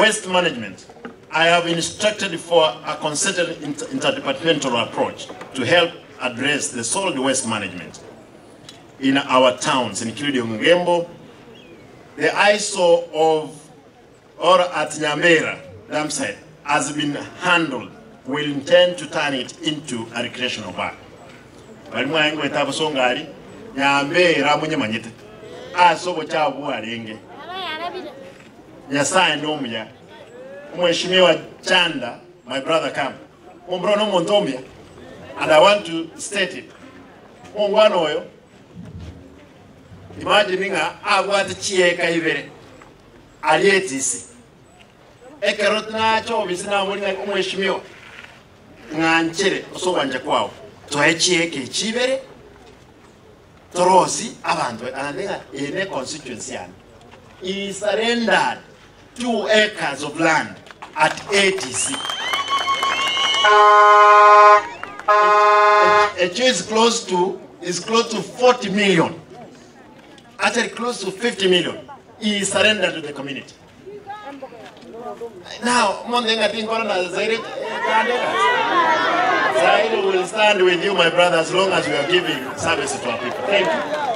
Waste management, I have instructed for a concerted interdepartmental approach to help address the solid waste management in our towns including Ogembo, the eyesore of or at Nyamira dump site has been handled, we intend to turn it into a recreational park. Bari mwaengwete abosongo aria Nyamira monyemanyete ase obochafu bwarenge. Nyasae nomuya. Omweshimiwa Chanda my brother come. Ombro nomonto omuya and I want to state it. Omongwana oyo imagine ng'a abwate chieka ibere aria etisi. Ekero nacha obisi naboria ng'a omweshimiwa ng'anchere ase ogwancha kwao toe chieka echi ibere Torosi abanto naende ng'a eye ne constituency yane. He surrendered 2 acres of land at ATC. Echio is close to 40 million. Actually close to 50 million. He surrendered to the community. Now, monte ng'a tinkora na Zaire. Zaire will stand with you, my brother, as long as we are giving service to our people. Thank you.